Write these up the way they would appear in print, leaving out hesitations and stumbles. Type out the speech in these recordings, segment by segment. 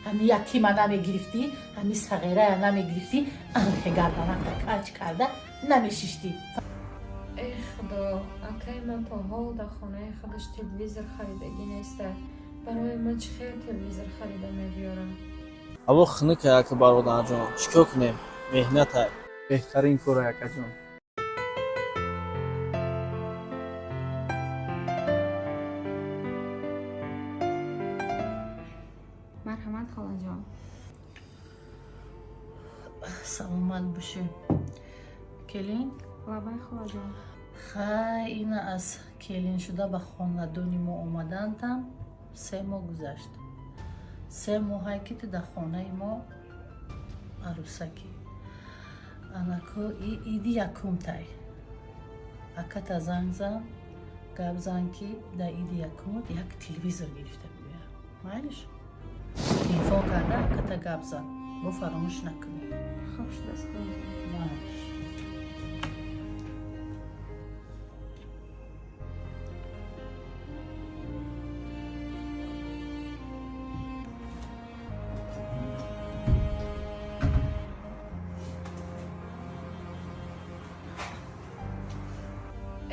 Ҳами ятима намегирифтӣ, ҳами сағирая намегирифтӣ, анхе гарданакта каҷ карда намешиштӣ. Эй худо, акаи ман то ҳол дар хонаи худаш телевизор харидагӣ неста. Барои ман чӣ хел телевизор харида мебиёрам? Ҳаво хунука, яка бародарҷон, чӣ кор кунем, меҳнатай. Беҳтарин кора, акаҷон. Марҳамат, холаҷон. Саломат бошӣ, келин. Лабай, холаҷон. Хай, ина аз келин шуда ба хонадони мо омадантам 3 моҳ гузашт. 3 моҳае ки ту дар хонаи мо арӯсакӣ. Анаку иди якумтай, аката занг зан, гап зан, ки дар иди якумат як телевизор гирифта биёя. Майлиш, телефон карда аката гап зан, бо фаромӯш накунӣ. Хуб шудааст, холаҷон. Майлиш.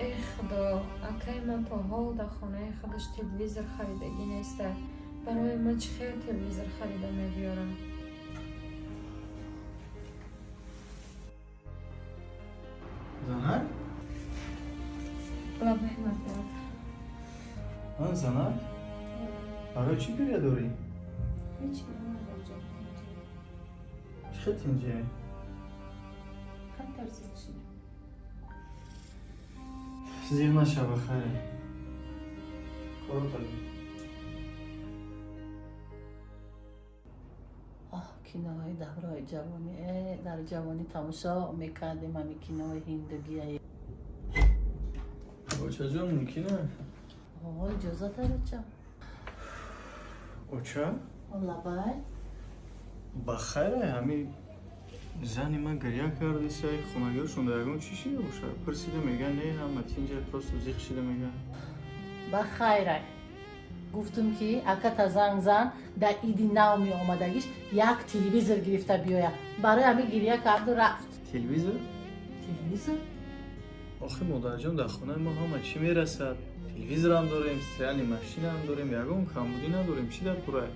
Эй худо, акаи ман то ҳол дар хонаи худаш телевизор харидагӣ неста. Барои ман чӣ хел телевизор харида мебиёрам? Занак. Лабай, мардак. Ман, занак, барои чӣ гиря дорӣ? Ҳеҷ не, мардакҷон. Чӣ хел тинҷӣ? Камтар зиқ шудам. Зиқ нашава, хайр, коротаги. Оҳ, киноҳои давраи ҷавонӣ, дар ҷавонӣ тамошо мекардем ҳами кинои ҳиндугия. Очаҷон, мумкина? О, иҷозат, бача. Оча. Лабай. Ба хайре, ҳами зани ман гиря кардиса, хонагиҳошон дар ягон чӣ шида бошад? Пурсида, меган, не, ҳама тинҷа, просто зиқ шида, меган. Ба хайрай. Гуфтум, ки аката занг зан, дар иди нав меомадагиш як телевизор гирифта биёя. Барои ҳамин гиря карду рафт. Телевизор? Телевизор. Охи, модарҷон, дар хонаи мо ҳама чӣ мерасад. Телевизорам дорем, стиральный машинаам дорем, ягон камбудӣ надорем. Чӣ дар кора?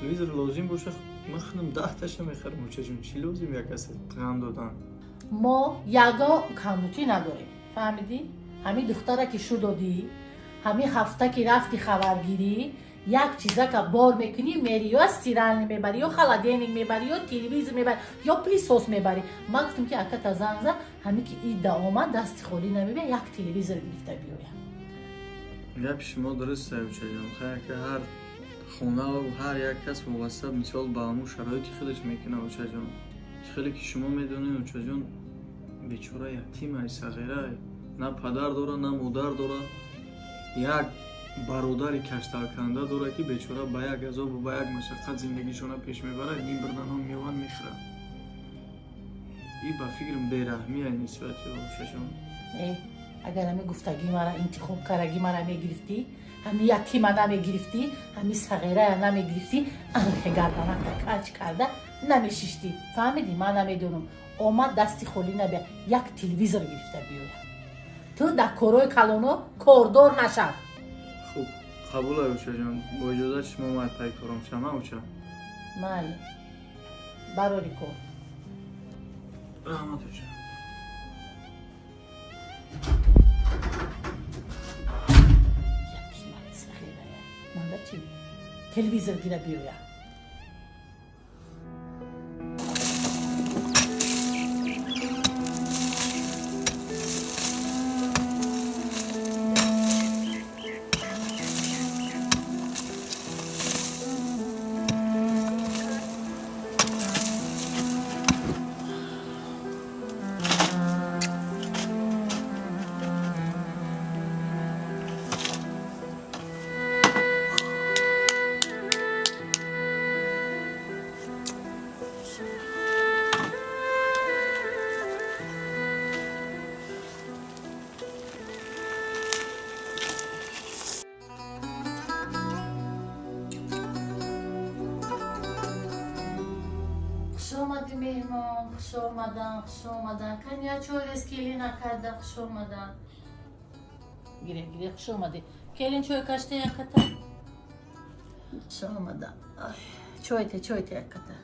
Телевизор лозим боша, ман худам 10-таша мехарам. Очаҷон, чӣ лозим як каса ғам додан? Мо ягон камбудӣ надорем, фаҳмидӣ? Ҳамин духтара ки шу додӣ, ҳамин ҳафта ки рафти хабаргирӣ, як чизака бор мекунӣ, мери, ё стиральный мебарӣ, ё холодильник мебарӣ, ё телевизор мебарӣ, ё пылесос мебарӣ. Ман гуфтам, ки аката занг зан, ҳамин ки ида омад, дасти холӣ намебия, як телевизор гирифта биёя. Гапи шумо дуруст, очаҷон. Хайр, ки ҳар хонаву ҳар як кас вобаста, мисол, ба ҳамун шароити худаш мекунад. Очаҷон, чӣ хеле ки шумо медонед, очаҷон, бечора ятимай, сағирай, на падар дора, на модар дора, як бародари кашталканда дора, ки бечора ба як азобу ба як машаққат зиндагишона пеш мебарад. Ним бирданҳо меованд, мехӯрад. И ба фикрам, бераҳмия нисбати очаҷон. Э, агар ҳами гуфтагӣ мара, интихоб карагӣ мара мегирифтӣ, ҳами ятима намегирифтӣ, ҳами сағирая намегирифтӣ, анхе гарданакта каҷ карда намешиштӣ, фаҳмидӣ? Ман намедонам, омад, дасти холӣ набия, як телевизор гирифта биёя. Ту дар корҳои калоно кордор нашав. Хуб, қабул, очаҷон. Бо иҷозати шумо ман пай кором шама, оча. Майли, барори кор. Раҳмат, оча. Ятима, сағирая, манда чӣ телевизор гира биёя? омадӣ меҳмон, хуш омадан, хуш омадан. Кани чой рез келин акарда, хуш омадан. Гире, гире, хуш омадӣ. Келин чой каште яката. Хуш омадан. Чойте, чойте яката.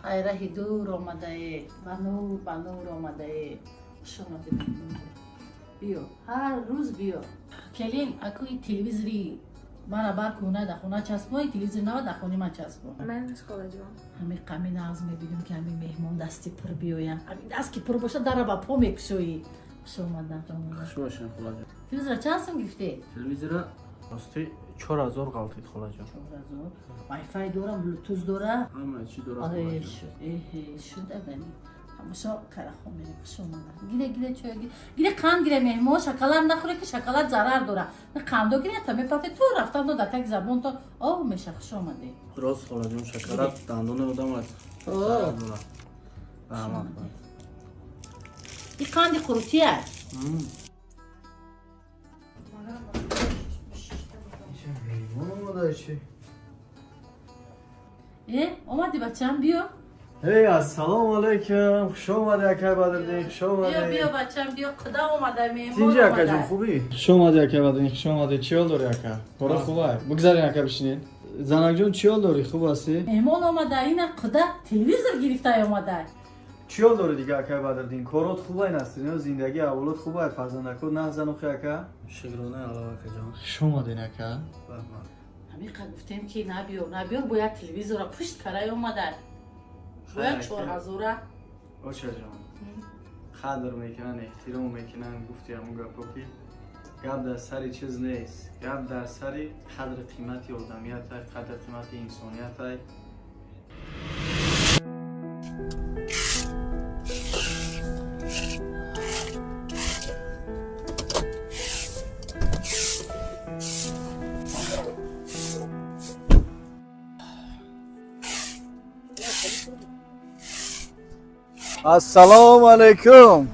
Ай раҳи дур омадае, ба нур, ба нур омадае. Хуш омадӣ меҳмон. Биё, ҳар рӯз биё. Келин, акӯи телевизори мара бар куна дар хона часпон, телевизор нава дар хони ман часпон. Ман холаҷон. Ҳами қами нағз мебинем ки ҳами меҳмон дасти пур биёянд. Ҳами даст ки пур бошад, дара ба по мекушоӣ. Хуш омадан. Хуш бошед, холаҷон. Телевизора чанд сум гирифтед? Телевизора рости 4000 ғалтид, холаҷон. 4000. Вайфай дора, блютуз дора? Ҳама чӣ дора. Э, шуд, эҳе, шуд агани. Тамошо кара хом мерем, хуш омадан. Гире, гире, чой гире. Гире қанд гире меҳмон, шоколад нахӯре ки шоколад зарар дора. Қандо гире та мепафте ту рафтан до дар таги забонто об меша, хуш омадед. Рост, холаҷон, шоколад дандони одам аст. Зарар дора. Раҳмат. И қанди қурутӣ аст. Меҳмон омада чӣ? Э, омадӣ бачам, биё. Эй, ассалому алайкум. Хуш омадӣ, акай Бадриддин, хуш омадӣ. Биё, биё бачам, биё, худо омада, меҳмон Тинҷи омада. акаҷон, хубӣ? Хуш омадӣ, акай Бадриддин, хуш омадӣ. Чӣ ҳол дорӣ, ака? Кора хубай? Бигзарин, ака, бишинед. Занакҷон, чӣ ҳол дорӣ? Хуб ҳастӣ? Меҳмон омада, ина худа телевизор гирифта омада. Чӣ ҳол дорӣ дига, акай Бадриддин? Корот хубай Насрин, зиндагӣ авлод хубай, фарзандакот нағзан охи, ака? Шукрона Аллоҳ, акаҷон. Хуш омадин, ака. Раҳмат. Ҳамиқа гуфтем ки набиёр, набиёр, бояд телевизора пушт карай омада. Бояд 4000. Очаҷон, қадр мекунанд, эҳтиром мекунанд, гуфти ҳамун гапо ки гап дар сари чиз нест, гап дар сари қадри қимати одамиятай, қадри қимати инсониятай. Ассалому алайкум.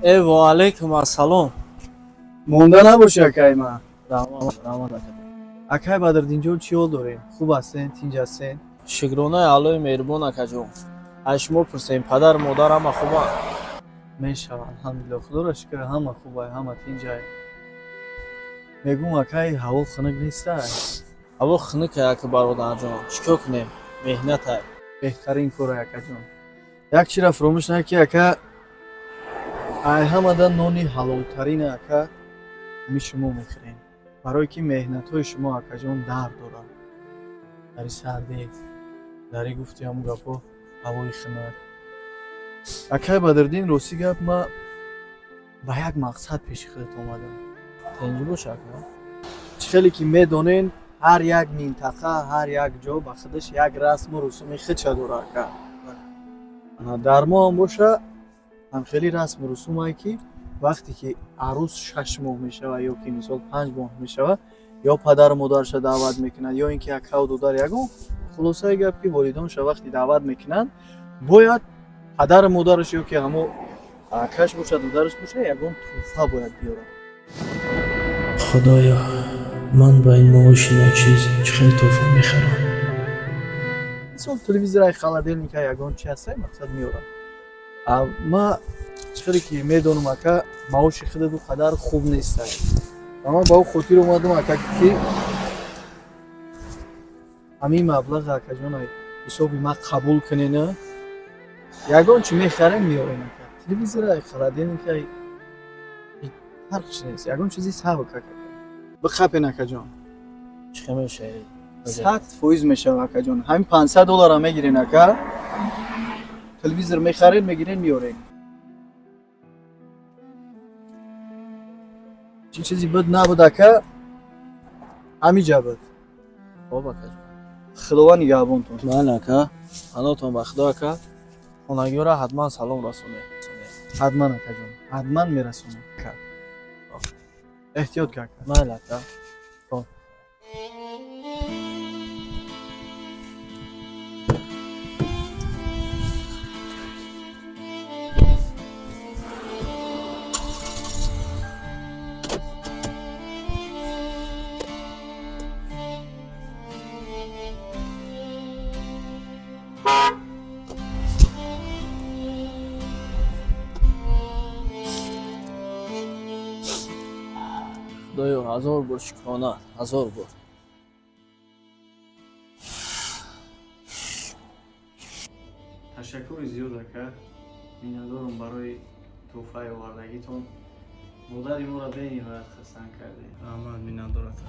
Э, ва алайкум ассалом. Монда набошӣ, акай ман. Раҳмат, раҳмат, ака. Акай Бадриддинҷон, чӣ ҳол дорем? Хуб ҳастен? Тинҷ ҳастен? Шукронаи Аллоҳи меҳрубон, акаҷон. Аз шумо пурсем, падар, модар ҳама хубанд? Мешава, алҳамдулилло, худоро шукр, ҳама хубай, ҳама тинҷай. Мегӯм, акай, ҳаво хунук нестай? Ҳаво хунукай, ака бародарҷон. Чӣ кор кунем? Меҳнатай. Беҳтарин корай, акаҷон. Як чизро фаромӯш накӣ, ака, ай ҳамада нони ҳалолтарина, ака, ҳами шумо мехӯрем. Барое ки меҳнатҳои шумо, акаҷон, дард дорад. Дари сардӣ, дари гуфти ҳамун гапҳо, ҳавои хунук. Акай Бадриддин, ростӣ гап, ма ба як мақсад пеши худат омадам. Тинҷ бош, ака. Чӣ хеле ки медонен, ҳар як минтақа, ҳар як ҷо ба худаш як расму русуми худша дора, ака. Дар мо ҳам боша ҳам хеле расму русумае ки вақте ки арӯс 6 моҳ мешава ё ки мисол 5 моҳ мешава, ё падару модарша даъват мекунанд, ё ин ки акаву додар, ягон хулосаи гап ки волидонша вақте даъват мекунанд, бояд падару модараш ё ки ҳамо акаш боша, додараш боша, ягон тӯҳфа бояд биёрад. Худоё, ман ба ин маоши ночиз чӣ хел тӯҳфа мехарам? Мисол телевизорай, холодильника, ягон чи ҳастай, мақсад меорад. Ма чӣ хеле ки медонам, ака, маоши худат ӯ қадар хуб нестай. Ва ман ба ӯ хотир омадам, ака, ки ҳамин маблағ, акаҷон, ҳисоби ма қабул кунена, ягон чи мехарем, меорем, ака. Телевизорай, холодильникай, фарқш нест, ягон чизи сабк, ака. Биқапен, акаҷон. Чӣ хел мешавад? 100% мешава, акаҷон. Ҳамин 500 доллара мегирен, ака, телевизор мехарен, мегирен, меорен. Чӣ чизи буд набуд, ака, ҳамиҷа буд. Хоб, акаҷон. Худованд нигаҳбонтон. Майли, ака. Паноҳтон ба Худо, ака. Хонагиёро ҳатман салом расонед. Ҳатман, акаҷон, ҳатман мерасонам. Эҳтиёт ка, ака. Майли, ака. Хоб. Худоё, ҳазор бор шукрона, ҳазор бор. Ташаккури зиёд, ака, миннатдорам барои тӯҳфаи овардагитон. Модари моро бениҳоят хурсанд кардем. Раҳмат, миннатдор, ака.